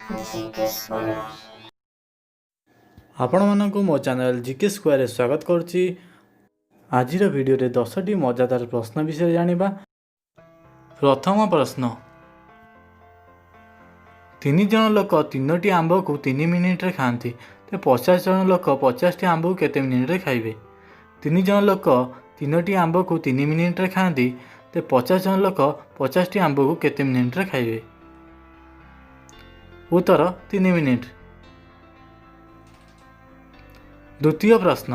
GK Square. ଆପଣମାନଙ୍କୁ ମୋ channel GK ସ୍କୋୟାରରେ ସ୍ୱାଗତ କରୁଛି। ଆଜିର ଭିଡ଼ିଓରେ 10ଟି ମଜାଦାର ପ୍ରଶ୍ନ ବିଷୟରେ ଜାଣିବା। ପ୍ରଥମ ପ୍ରଶ୍ନ, 3 ଜଣ ଲୋକ 3ଟି ଆମ୍ବକୁ 3 ମିନିଟରେ ଖାଆନ୍ତି, ତେବେ 50 ଜଣ ଲୋକ 50ଟି ଆମ୍ବକୁ କେତେ ମିନିଟରେ ଖାଇବେ? 3 ଜଣ ଲୋକ 3ଟି ଆମ୍ବକୁ 3 ମିନିଟରେ ଖାଆନ୍ତି, ତେବେ 50 ଜଣ ଲୋକ 50ଟି ଆମ୍ବକୁ କେତେ ମିନିଟରେ ଖାଇବେ? ଉତ୍ତର 3 ମିନିଟ। ଦ୍ୱିତୀୟ ପ୍ରଶ୍ନ,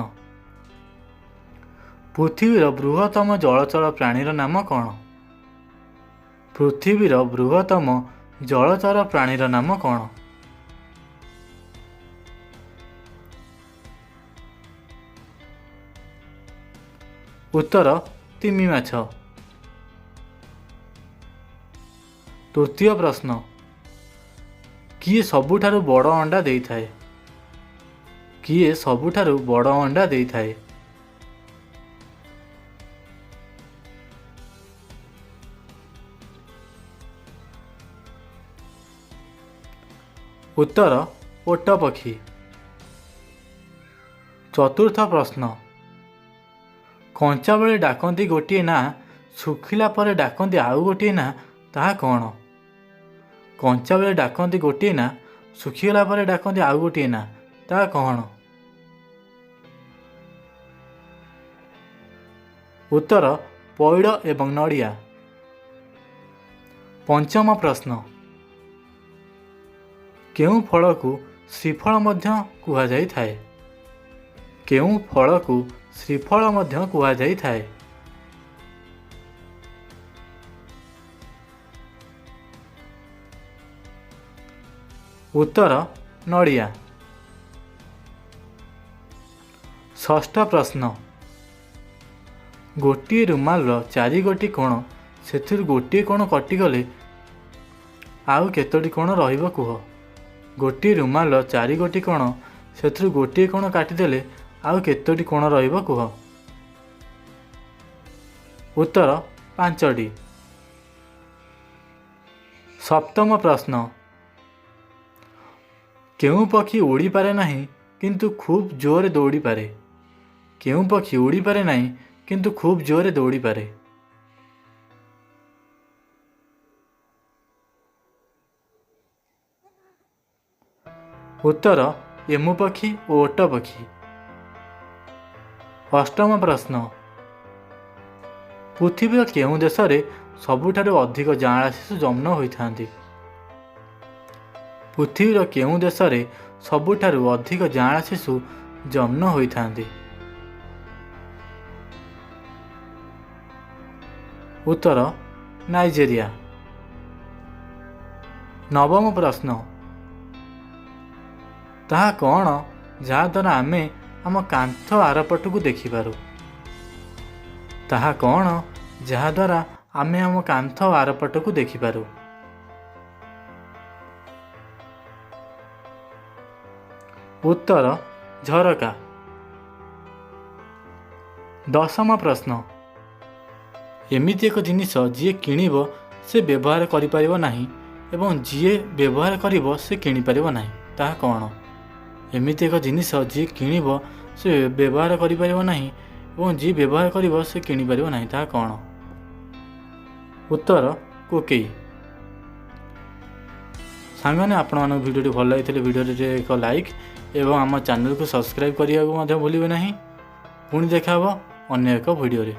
ପୃଥିବୀର ବୃହତ୍ତମ ଜଳଚର ପ୍ରାଣୀର ନାମ କ'ଣ? ପୃଥିବୀର ବୃହତ୍ତମ ଜଳଚର ପ୍ରାଣୀର ନାମ କ'ଣ? ଉତ୍ତର ତିମି ମାଛ। ତୃତୀୟ ପ୍ରଶ୍ନ, କିଏ ସବୁଠାରୁ ବଡ଼ ଅଣ୍ଡା ଦେଇଥାଏ? କିଏ ସବୁଠାରୁ ବଡ଼ ଅଣ୍ଡା ଦେଇଥାଏ? ଉତ୍ତର ଓଟ ପକ୍ଷୀ। ଚତୁର୍ଥ ପ୍ରଶ୍ନ, କଞ୍ଚା ବେଳେ ଡାକନ୍ତି ଗୋଟିଏ ନାଁ, ଶୁଖିଲା ପରେ ଡାକନ୍ତି ଆଉ ଗୋଟିଏ ନାଁ, ତାହା କ'ଣ? କଞ୍ଚା ବେଳେ ଡାକନ୍ତି ଗୋଟିଏ ନାଁ, ଶୁଖିଗଲା ପରେ ଡାକନ୍ତି ଆଉ ଗୋଟିଏ ନାଁ, ତାହା କ'ଣ? ଉତ୍ତର ପଇଡ଼ ଏବଂ ନଡ଼ିଆ। ପଞ୍ଚମ ପ୍ରଶ୍ନ, କେଉଁ ଫଳକୁ ଶ୍ରୀଫଳ ମଧ୍ୟ କୁହାଯାଇଥାଏ? କେଉଁ ଫଳକୁ ଶ୍ରୀଫଳ ମଧ୍ୟ କୁହାଯାଇଥାଏ? ଉତ୍ତର ନଡ଼ିଆ। ଷଷ୍ଠ ପ୍ରଶ୍ନ, ଗୋଟିଏ ରୁମାଲର 4 ଗୋଟି କୋଣ, ସେଥିରୁ ଗୋଟିଏ କୋଣ କଟିଗଲେ ଆଉ କେତୋଟି କୋଣ ରହିବ କୁହ? ଗୋଟିଏ ରୁମାଲର 4 ଗୋଟି କୋଣ, ସେଥିରୁ ଗୋଟିଏ କୋଣ କାଟିଦେଲେ ଆଉ କେତୋଟି କୋଣ ରହିବ କୁହ? ଉତ୍ତର 5ଟି। ସପ୍ତମ ପ୍ରଶ୍ନ, କେଉଁ ପକ୍ଷୀ ଉଡ଼ିପାରେ ନାହିଁ କିନ୍ତୁ ଖୁବ୍ ଜୋରରେ ଦୌଡ଼ିପାରେ? କେଉଁ ପକ୍ଷୀ ଉଡ଼ିପାରେ ନାହିଁ କିନ୍ତୁ ଖୁବ୍ ଜୋରରେ ଦୌଡ଼ିପାରେ? ଉତ୍ତର ଏମୁ ପକ୍ଷୀ ଓ ଓଟ ପକ୍ଷୀ। ଅଷ୍ଟମ ପ୍ରଶ୍ନ, ପୃଥିବୀର କେଉଁ ଦେଶରେ ସବୁଠାରୁ ଅଧିକ ଯାଆଁଳା ଶିଶୁ ଜନ୍ମ ହୋଇଥାନ୍ତି? ପୃଥିବୀର କେଉଁ ଦେଶରେ ସବୁଠାରୁ ଅଧିକ ଯାଆଁଳା ଶିଶୁ ଜନ୍ମ ହୋଇଥାନ୍ତି? ଉତ୍ତର ନାଇଜେରିଆ। ନବମ ପ୍ରଶ୍ନ, ତାହା କ'ଣ ଯାହାଦ୍ୱାରା ଆମେ ଆମ କାନ୍ଥ ଆରପଟକୁ ଦେଖିପାରୁ? ତାହା କ'ଣ ଯାହାଦ୍ୱାରା ଆମେ ଆମ କାନ୍ଥ ଆରପଟକୁ ଦେଖିପାରୁ? ଉତ୍ତର ଝରକା। ଦଶମ ପ୍ରଶ୍ନ, ଏମିତି ଏକ ଜିନିଷ ଯିଏ କିଣିବ ସେ ବ୍ୟବହାର କରିପାରିବ ନାହିଁ ଏବଂ ଯିଏ ବ୍ୟବହାର କରିବ ସେ କିଣିପାରିବ ନାହିଁ, ତାହା କ'ଣ? ଏମିତି ଏକ ଜିନିଷ ଯିଏ କିଣିବ ସେ ବ୍ୟବହାର କରିପାରିବ ନାହିଁ ଏବଂ ଯିଏ ବ୍ୟବହାର କରିବ ସେ କିଣିପାରିବ ନାହିଁ, ତାହା କ'ଣ? ଉତ୍ତର କୋକେଇ। ସାଙ୍ଗମାନେ, ଆପଣମାନଙ୍କୁ ଭିଡ଼ିଓଟି ଭଲ ଲାଗିଥିଲେ ଭିଡ଼ିଓରେ ଏକ ଲାଇକ୍ ଏବଂ ଆମ ଚ୍ୟାନେଲକୁ ସବସ୍କ୍ରାଇବ୍ କରିବାକୁ ମଧ୍ୟ ଭୁଲିବେ ନାହିଁ। ପୁଣି ଦେଖା ହେବ ଅନ୍ୟ ଏକ ଭିଡ଼ିଓରେ।